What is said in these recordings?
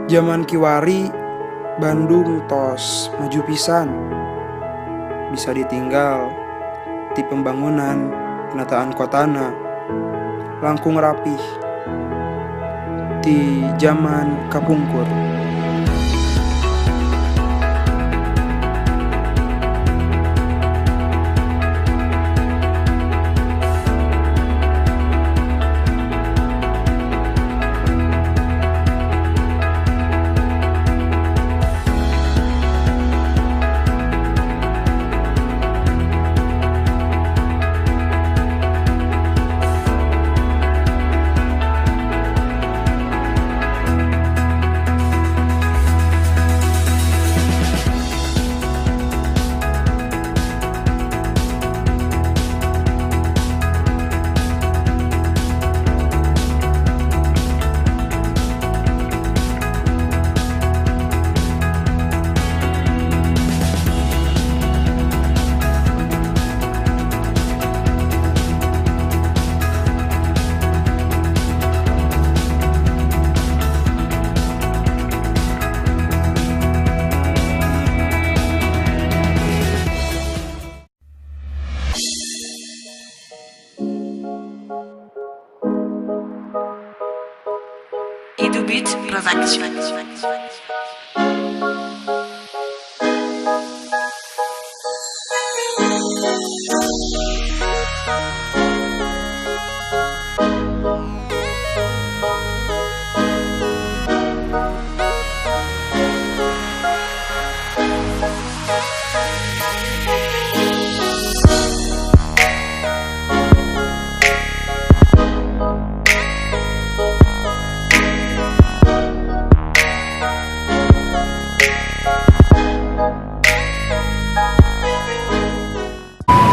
Zaman kiwari Bandung tos maju pisan, bisa ditinggal ti pembangunan penataan kotana langkung rapih ti zaman kapungkur. Edu Beat Production.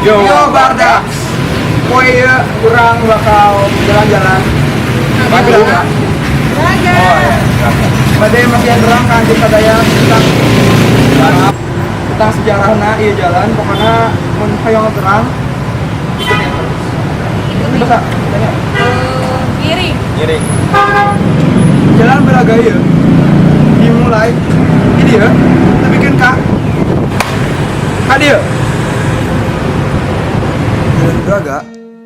Yo, Yo Barda. Poe ieu urang bakal jalan-jalan. Bandung. Oh, iya. Bade masih terang kan di sadaya tentang tentang sejarahna ieu jalan, pokoknya mun hoyong terang ikutin terus. Bisa, tanya. Ngiring. Ngiring. Jalan Braga ieu dimulai ini ya, dibikin ka ka dieu. Jalan Braga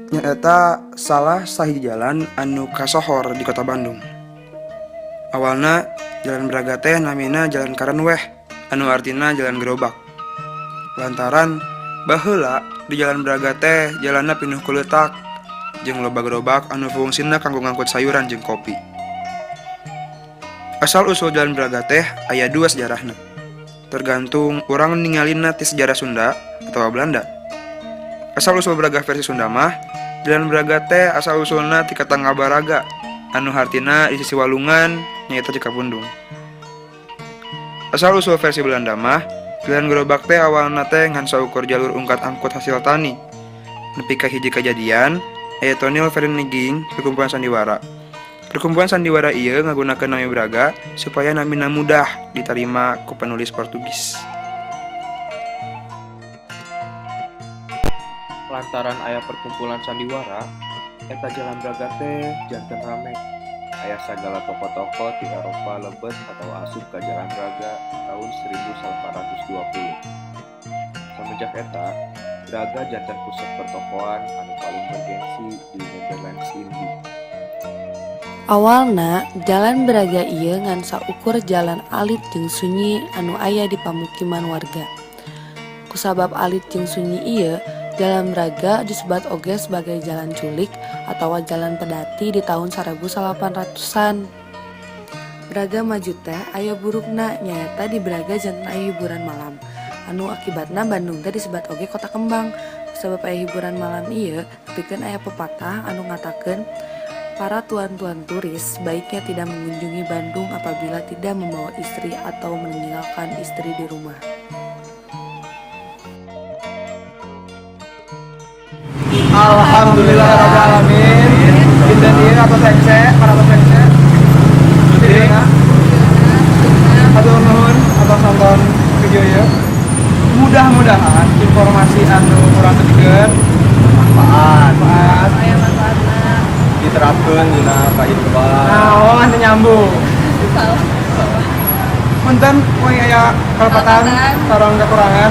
nyaeta salah sahiji jalan anu kasohor di Kota Bandung. Awalna Jalan Braga teh namina Jalan Karenweh, anu artina jalan gerobak. Lantaran baheula di Jalan Braga teh jalanna pinuh ku leutak jeung loba gerobak anu fungsina kanggo ngangkut sayuran jeung kopi. Asal usul Jalan Braga teh aya dua sejarahna. Tergantung urang ningalina ti sejarah Sunda atau Belanda. Asal usul Braga versi Sunda mah, Jalan Braga teh asal usulna ti kata ngabaraga, anu hartina di sisi walungan nyaeta Cikapundung. Asal usul versi Belanda mah, jalan gerobak teh awalna teh ngan saukur jalur ungkat angkut hasil tani. Nepi ka hiji kajadian, aya tonil vereniging perkumpulan sandiwara. Perkumpulan sandiwara ieu ngagunakeun nami Braga supaya namina mudah diterima ku penulis Portugis. Lantaran aya perkumpulan sandiwara, eta Jalan Braga teh janten rame. Aya sagala toko-toko ti Eropa lebet atau asup ka Jalan Braga tahun 1820. Semenjak eta, Braga janten pusat pertokoan anu paling bergengsi di Netherlands Indie. Awalna, Jalan Braga ieu ngan saukur jalan alit jeung sunyi anu aya di pamukiman warga. Kusabab alit jeung sunyi ieu, Jalan Braga disebat oge sebagai Jalan Culik atawa Jalan Pedati di tahun 1800-an. Braga maju teh aya burukna, nyaeta di Braga janten aya hiburan malam. Anu akibatna Bandung teh disebat oge Kota Kembang. Kusabab aya hiburan malam ieu, nepikeun aya pepatah anu ngatakeun para tuan-tuan turis baiknya tidak mengunjungi Bandung apabila tidak membawa istri atau meninggalkan istri di rumah. Alhamdulillah rabbil alamin. Dinten ieu atos hese, para atos hese. Videona. Hatur nuhun atos nonton video ieu. Mudah-mudahan informasi anu urang dugikeun manfaat, manfaat. Aya manfaatna. Diterapkeun dina kahidupan. Nah, oh, teu nyambung. Salah. Punten, mun aya kalepatan Kalepatan. sareng kekurangan.